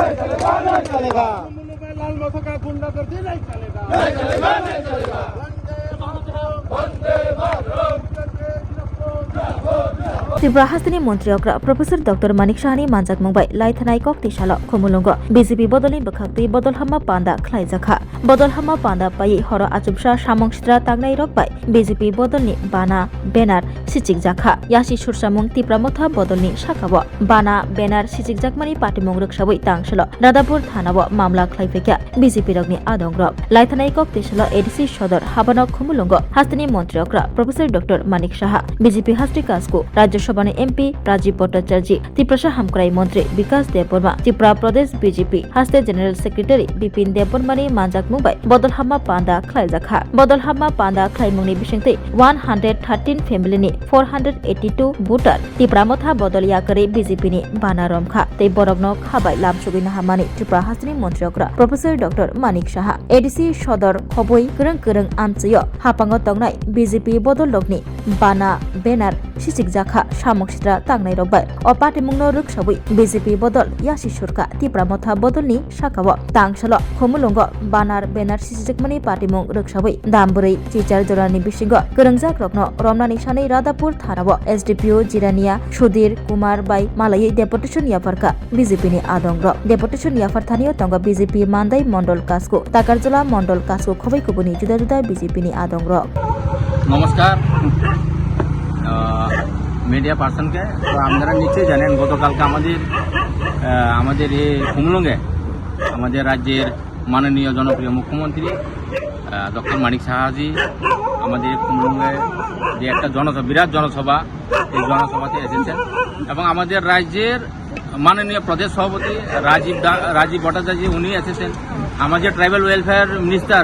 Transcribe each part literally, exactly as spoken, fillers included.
नहीं चलेगा। लाल मसों का गुंडागर्दी नहीं चलेगा। नहीं चलेगा, नहीं चलेगा। वंदे Mataram. Tripura hasteni montri okra Professor Doctor Manik Sahani manjakmung bai laithanai kok tisalo Khumulwngo B J P bodolni bwkhaktwi bodol hama panda khlaijakha. Bodol hama panda paiwi horo achomsa samung sitra tangnai rok bai B J P bodolni bana, banner sichikjakha. Yasi sursamung Tipra Motha bodolni sakao bana, banner sichikjakmani patimung rwksawi tangsalo Radhapur thanao mamla khlai phaikha B J P rokni adongrok. Laithanai kok tisalo A D C Sodor habano Khumulwngo hasteni montri okra Professor Doctor Manik Saha, B J P hasteni kasku Rajya Sabhani M P Rajiv Bhattacharjee, Tiprasa Hamkrai Montri Bikash Debbarma, Tripura Pradesh B J P haste General Secretary Bipin Debbarmani manjakmung bai bodol hama panda khlaijakha. Bodol hama panda khlaimungni bisingtwi one hundred thirteen family ni four hundred eighty-two voter Tipra Motha bodol yakarwi B J P ni bana romkha tei borokno khabai lamsogwi naharmani Tripura hasteni montri okra Professor Doctor Manik Saha. A D C Sodor khobwi kwrwng kwrwng amchwio hapango tongnai B J P bodol rokni bana, banner sichikjakha samung sitra tangnai rok bai. O patimungno rwksawi B J P bodol yasi surkha Tipra Motha bodolni sakao tangsalo Khumulwngo banner, banner sichikjakmani patimung rwksawi dam bwrwi chichar jorani bisingo kwrwngjak rokno romnani sanwi Radhapur thanao S D P O Jirania Sudhir Kumar bai malaiwi deputation yapharkha. B J P ni adong rok. Deputation yaphar thani o tongo B J P Mandai Mondol Kasku, Takarjala Mondol Kasku, khobwi kubuni juda juda B J P ni adong rok. নমস্কার। আহ, মিডিয়া পার্সনকে তো আপনারা নিশ্চয়ই জানেন, গতকালকে আমাদের, আহ, আমাদের এই খুমলুঙে আমাদের রাজ্যের মাননীয় জনপ্রিয় মুখ্যমন্ত্রী, আহ, ডক্টর মানিক সাহাজি আমাদের খুমলুঙে যে একটা জনসভা, বিরাট জনসভা, এই জনসভাতে এসেছেন এবং আমাদের রাজ্যের মাননীয় প্রদেশ সভাপতি রাজীব দা-, রাজীব ভট্টাচার্য উনি এসেছেন, আমাদের ট্রাইবাল ওয়েলফেয়ার মিনিস্টার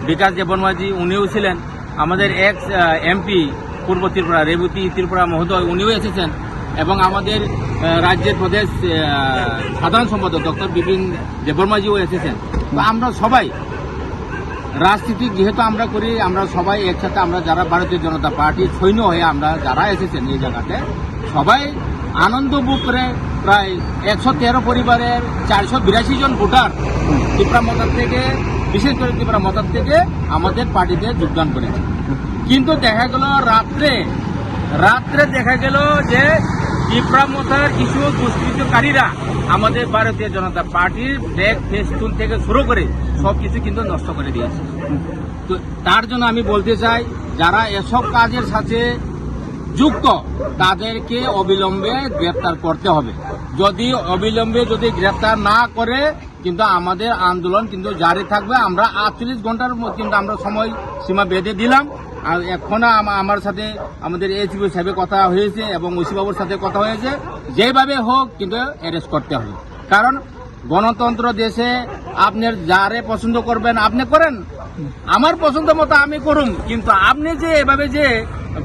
বিকাশ দেববর্মাজি উনিও ছিলেন, আমাদের এক্স, আহ, এমপি পূর্ব ত্রিপুরা রেবতী ত্রিপুরা মহোদয় উনিও এসেছেন এবং আমাদের, আহ, রাজ্যের প্রদেশ, আহ, সাধারণ সম্পাদক ডক্টর বিপিন দেববর্মাজিও এসেছেন। তো আমরা সবাই রাজনীতি যেহেতু আমরা করি, আমরা সবাই একসাথে, আমরা যারা ভারতীয় জনতা পার্টির সৈন্য হয়ে আমরা যারা এসেছেন এই জায়গাতে, সবাই আনন্দ উপভোগ করে প্রায় একশো তেরো পরিবারের চারশো বিরাশি জন ভোটার ত্রিপুরা মথার থেকে, বিশেষ করে ত্রিপুরা মথার থেকে আমাদের পার্টিতে যোগদান করেছে। কিন্তু দেখা গেল রাত্রে, রাত্রে দেখা গেল যে ত্রিপুরা মথার কিছু দুষ্কৃতকারীরা আমাদের ভারতীয় জনতা পার্টির ফ্ল্যাগ ফেস্টুন থেকে শুরু করে সব কিছু কিন্তু নষ্ট করে দিয়েছে। তো তার জন্য আমি বলতে চাই, যারা এসব কাজের সাথে যুক্ত, তাদেরকে অবিলম্বে গ্রেপ্তার করতে হবে। যদি অবিলম্বে যদি গ্রেপ্তার না করে, কিন্তু আমাদের আন্দোলন কিন্তু জারি থাকবে। আমরা আটচল্লিশ ঘন্টার মধ্যে কিন্তু আমরা সময় সীমা বেঁধে দিলাম। আর এখন আম-, আমার সাথে আমাদের এসপি সাহেবের কথা হয়েছে এবং ওসি বাবুর সাথে কথা হয়েছে, যেভাবে হোক কিন্তু অ্যারেস্ট করতে হবে। কারণ গণতন্ত্র দেশে আপনি যারে পছন্দ করবেন আপনি করেন, আমার পছন্দ মতো আমি করুম, কিন্তু আপনি যে এভাবে যে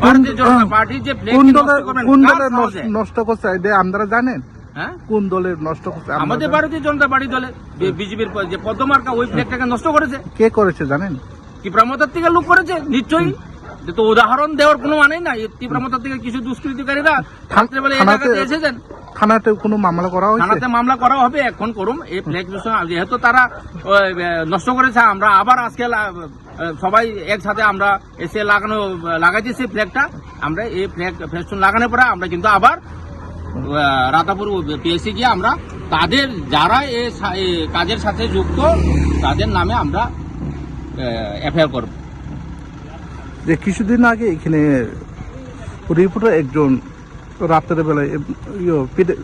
ভারতীয় কোন, জনতা পার্টির যে ফ্ল্যাগ কোন নষ্ট দলের, করবেন, কোন কার দলের সাহসে? নষ্ট, নষ্ট করছে এটা আপনারা জানেন? হ্যাঁ? কোন দলের নষ্ট করছে আপনারা আমাদের জানেন? ভারতীয় জনতা পার্টি দলের, বি-, বিজেপির প-, যে পদ্ম মার্কা ওই ফ্ল্যাগটাকে নষ্ট করেছে। কে করেছে জানেন? ত্রিপুরা মথার থেকে লোক করেছে, নিশ্চয়ই। হুম। এটা তো উদাহরণ দেওয়ার কোনো মানেই নাই। এই ত্রিপুরা মথার থেকে কিছু দুষ্কৃতিকারীরা থান-, রাত্রেবেলা এই থানাতে, জায়গাতে এসেছেন। থানাতে কোনো মামলা করা হয়েছে? থানাতে মামলা করা হবে, এখন করুম। এই ফ্ল্যাগ দূষণ, যেহেতু তারা, ওই, এ, নষ্ট করেছে, আমরা আবার আজকে লা-, এ, সবাই একসাথে আমরা এসে লাগানো, লাগাই দিয়েছি ফ্ল্যাগটা। আমরা এই ফ্ল্যাগ ফেস্টুন লাগানোর পরে আমরা কিন্তু আবার, আহ, রাধাপুর পিএসসি গিয়ে আমরা তাদের যারা এ সা-, এ কাজের সাথে যুক্ত, তাদের নামে আমরা, আহ, এফআইআর করব। যে কিছুদিন আগে এখানে রিপোর্টার একজন রাতের বেলায়, এ, ইয়ে, পিটে-,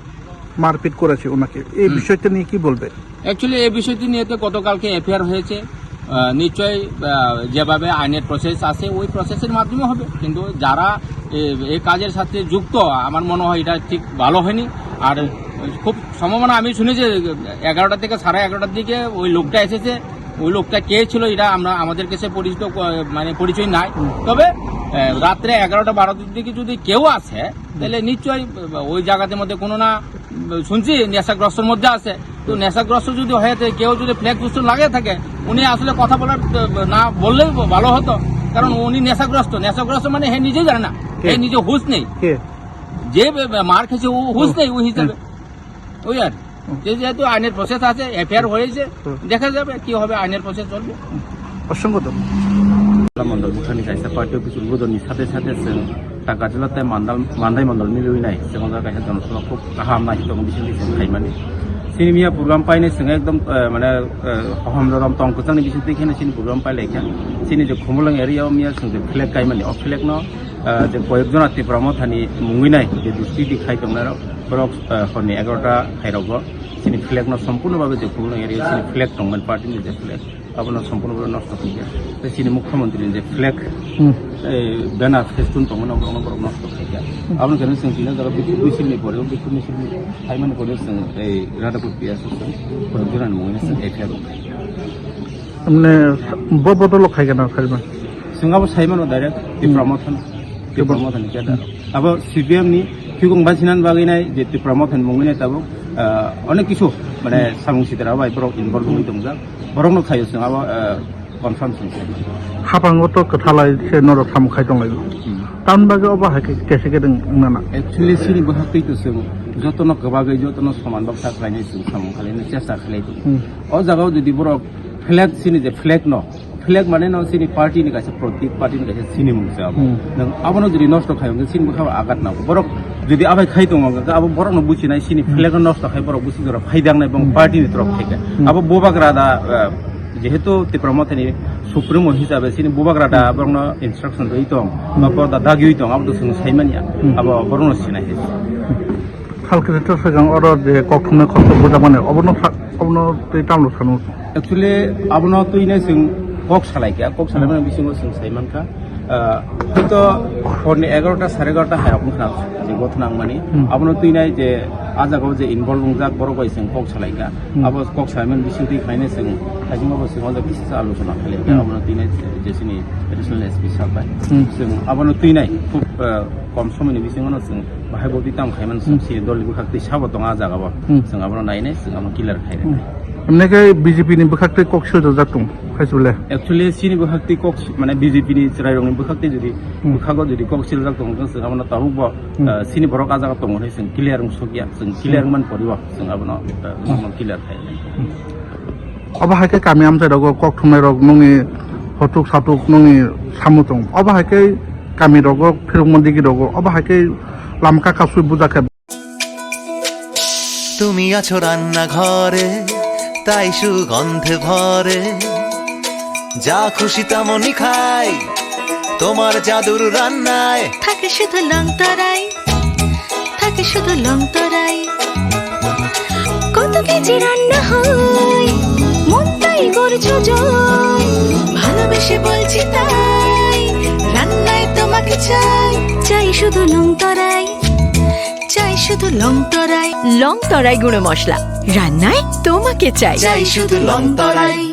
মারপিট করেছে ওনাকে, এই হুম। বিষয়টা নিয়ে কি বলবেন? অ্যাকচুয়ালি এই বিষয়টি নিয়ে তো গতকালকে এফআইআর হয়েছে। আহ, নিশ্চয়ই, আহ, যেভাবে আইনের প্রসেস আছে ওই প্রসেসের মাধ্যমে হবে, কিন্তু যারা এ, এই কাজের সাথে যুক্ত, আমার মনে হয় এটা ঠিক ভালো হয়নি। আর খুব সম্ভাবনা আমি শুনেছি এগারোটা থেকে সাড়ে এগারোটার দিকে ওই লোকটা এসেছে। ওই লোকটা কে ছিল এটা আমরা, আমাদের কাছে পরিচিত ক-, মানে পরিচয় নাই। হুম। তবে, আহ, রাত্রে এগারোটা বারোটার দিকে যদি কেউ আসে, তাহলে নিশ্চয়ই ওই জায়গাতে মধ্যে কোনো না, উম, শুনছি নেশাগ্রস্তর মধ্যে আছে। তো নেশাগ্রস্ত যদি হয়ে থাকে, কেউ যদি ফ্ল্যাগ ফেস্টুন লাগিয়ে থাকে, উনি আসলে কথা বলার, আহ, না বললেই ভালো হতো, কারণ উনি নেশাগ্রস্ত। নেশাগ্রস্ত মানে হে নিজেই জানে না, কে? হে নিজে হুঁশ নেই। কে? যে বে-, বে-, মার খেয়েছে ও হুঁশ ও। নেই ওই হিসাবে। হুম। ওই আর কি। যে যেহেতু আইনের প্রসেস আছে, এফআইআর হয়েছে, হুম। দেখা যাবে কি হবে, আইনের প্রসেস চলবে। অসংখ্য ধন্যবাদ। মন্ডল বিভাগনি kaisa party office উদ্বোধননি সাথে সাথে chwng Takarjala tei Mandal, Mandai Mandal milwi nai, chwng o jaga kaisa jonosabha khub kaham nai tong bising bising khaimani. Chini miya program painai chwng ekdom, eh, mane, eh, hohom jodom tong kwchangni bising twi kheno chini program pai laikha. Chini je Khumulwng area o miya chwng je flag kaimani, o flag no, eh, je koyek jona Tipra Mothani mungwi nai je dusti di khai tongnai rok, borok, eh, horni egarota khairogo chini flag no sompurno babe je Khumulwng area o chini flag tongmani party ni je flag. Abono sompurno borok nosto khaikha. Tei chini mukhyamantri ni je flag, hmm, eh, banner, festun tongmani borok nosto khaikha. Hmm. Abono khe chwng tini jaga Bhikkhu Misil ni pore, Bhikkhu Misil ni phaimani pore chwng ei Radhapur P S o chwng borok jorani mungwi chwng ephia rw khaikha. Mane bo bodolo khaikha na khaima? Chwng abo saimano direct Tipra, hmm, Motha no. Tipra Motha ni cadre. Abo C P M ni thikung basinani bagwi nai je Tipra Motha ni mungwi nai tabuk, ah, onek kisu mane, hmm, samung sitra bai borok involve wngwi tongjak. Borokno khaio chwng abo, eh, confirm chwng khaio. Hapango to kwthalai se norok samung khai tonglaio. Hmm. Tamni bagwi obo hai khe kesa khe wng nana? Actually, chini bwkhaktwi to chwng jotono kwbagwi, jotono soman baksa khlainai chwng samung khlaina chesta khlai tongo. Hmm. O jagao jodi borok flag, chini je flag no, flag mane no chini party ni kaisa, protik party ni kaisa sinimung se abo. Hmm. Nwng abono jodi nosto khai, hwnkhe chini bwkhao agat nango. Borok jodi abai khai tongo, hwnkhe abo borokno buchinai, chini, hmm, flag no nosto khai borok busi jora phai dangnai, bong, hmm, party ni torok theke. Hmm. Abo bubagra da, eh, jehetu Tipra Mothani supremo hisabe chini bubagra da, hmm, borokno instruction rwi tong, ba, hmm, borok da dagiwi tong, abo to chwng saimanya. Hmm. Abo borokno sinai hai. Sal kwthwi swkang oro je kok thumnai khoroksa bujak mani, obono sa-, obono twi tamlo sanu? Actually, abono twino chwng kok salaikha, kok salaimani, hmm, bisingo chwng saimankha. Ah, hoito horni egarota, sare egarota hai rok wngkha je gotna wngmani. Hmm. Abono twinai je ah jagao je involve wngjak borok bai chwng kok salaikha. Hmm. Abo kok salaimani bisingtwi khaina chwng, khaisingma bo chwng o jaga kisa sa alochona khlaikha. Hmm. Abono twinai je chini additional S P sir bai. Hmm. Chwng abono twinai khub, ah, kom somoini bisingono chwng bahai boti tamo khaimani, hmm, chini dolni bwkhaktwi sabo tongo ah jagao. Hmm. Chwng abono nainai, chwng abono clear khainai. Hmm. Emne khe B J P ni bwkhaktwi kok siljak tong khaisole? Actually, chini bwkhaktwi kok si-, mane B J P ni chwrairokni bwkhaktwi jodi, hmm, bwkhago jodi kok siljak tong, chwng abono tabukbo, hmm, ah, chini borok ah jagao tongo hinwi chwng clear wngsukya, chwng clear, hmm, wngmani poribo chwng abono, ah, hmm, clear khainai. Hmm. Obo hai khe kami amchai rogo kok thumnai rok nungni hotuk satuk nungni samu tong. Obo hai khe kami rogo phirokma digi rogo. Obo hai khe lama kaka sui buja khe. তুমি আছো রান্নাঘরে, তাই সুগন্ধে ভরে। যা খুশি তেমনই খাই, তোমার জাদুর রান্নায়। থাকে শুধু লং তরাই, থাকে শুধু লং তরাই। কত কেজি রান্না হয়, মনটাই করছো জয়। ভালোবেসে বলছি তাই, রান্নায় তোমাকে চাই। চাই শুধু লং তরাই, চাই শুধু লং তরাই। লং তরাই গুঁড়ো মশলা, রান্নায় তোমাকে চাই। চাই শুধু লং তরাই।